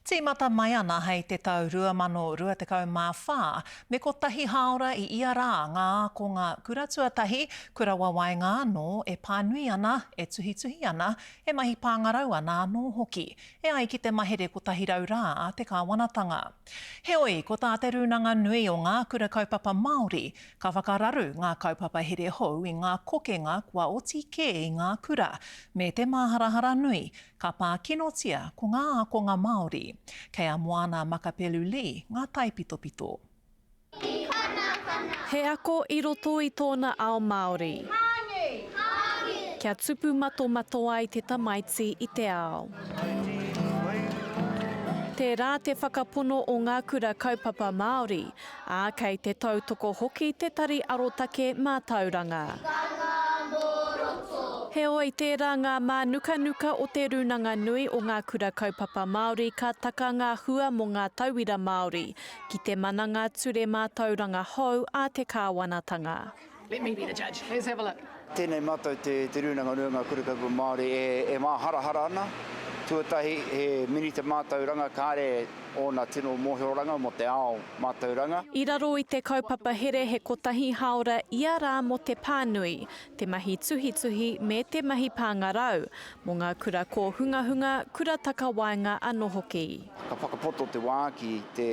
Tīmata mai ana hei te tau 2024, me kotahi hāora i ia rā ngā ākonga kura tuatahi, kura wawaenga anō e pānui ana, e tuhituhi ana, e mahi pāngarau ana anō hoki, e ai ki te mahere 100 rā a te kāwanatanga. Heoi, ko tā Te Rūnanga Nui o Ngā Kura Kaupapa Māori, ka whakararu ngā kaupapa here hou i ngā kokenga kua oti kē i ngā kura, me te māharahara nui, Ka pā kinotia ko ngā ākonga Māori. Kei a Moana Makapelu Lee ngā taipitopito. He ako i roto i tōna ao Māori. Kia tupu matomato ai te tamaiti i te ao. Tērā te whakapono o ngā kura kaupapa Māori, ā, kei te tautoko hoki te Tari Arotake Mātauranga. Heoi, tērā ngā mānukanuka o te Rūnanga Nui o Ngā Kura Kaupapa Māori ka taka ngā hua mō ngā tauira Māori ki te mana ngā ture mātauranga hou a te kāwanatanga. Let me be the judge. Let's have a look. Tēnei mātou te Rūnanga Nui o Ngā Kura Kaupapa Māori e māharahara ana. Tuatahi, he Minita Mātauranga kāre ōna tino mōhioranga mō te ao mātauranga. I raro i te kaupapa here he kotahi hāora ia rā mō te pānui, te mahi tuhituhi me te mahi pāngarau, mō ngā kura kōhungahunga, kura takawaenga anō hoki. Ka whakapoto te wā ki te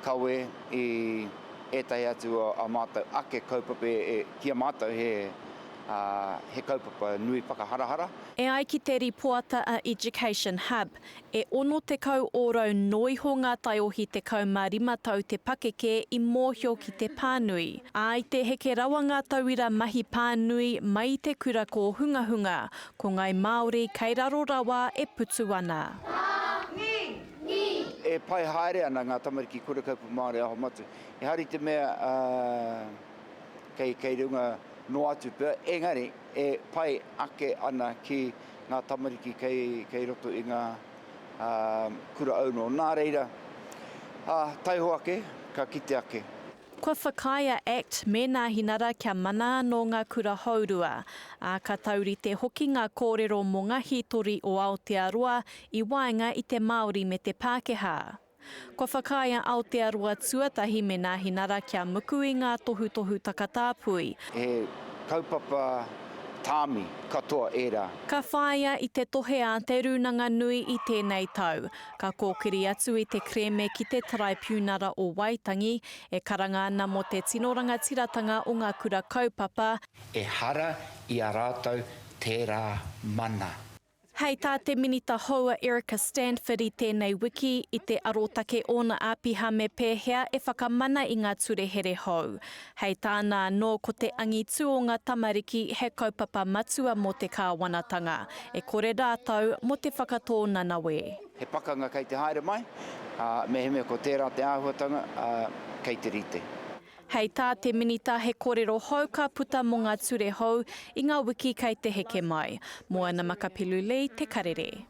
kawe i ētahi atu o ā mātou ake kaupapa e ki a mātou he, he kaupapa nui whakaharahara. E ai ki te ripoata a Education Hub, e 60 ōrau noa iho ngā taiohi 15 tau te pakeke i mōhio ki te pānui, ā, i te heke rawa ngā tauira mahi pānui mai i te kura kōhungahunga, ko Ngāi Māori kei raro rawa e putu ana. E pai haere ana ngā tamariki kura kaupapa Māori Aho Matua. Ehara i te mea kei, kei runga noa atu pea, engari e pai ake ana ki ngā tamariki kei, kei roto i ngā kura aunoa. Nā reira, taiho ake, ka kite ake. Kua whakaae a act me Nāhinara kia mana anō ngā kura hourua, ā, ka taurite hoki ngā kōrero mō ngā hītori o Aotearoa i waenga i te Māori me te Pākehā. Kua whakaae a Aotearoa Tuatahi me Nāhinara kia muku i ngā tohutohu takatāpui. He kaupapa tāmi katoa ērā. Ka whāia i te tohe a Te Rūnanga Nui i tēnei tau, ka kōkiri atu i te kerēme ki te Taraipiunara o Waitangi e karanga ana mō te tino rangatiratanga o ngā kura kaupapa, Ehara i a rātou tērā mana. Hei tā te Minita hou a Erica Stanford i tēnei wiki, i te arotake ōna āpiha me pēhea e whakamana i ngā ture here hou. Hei tāna anō ko te angitu o ngā tamariki he kaupapa matua mō te kāwanatanga, e kore rātou mō te whakatō nanawe. He pakanga kei te haere mai, ā, mehemea ko tērā te āhuatanga, ā, kei te rite. Hei tā te Minita he kōrero hou ka puta mō ngā ture hou i ngā wiki kei te heke mai. Moana Makapelu Lee, Te Karere.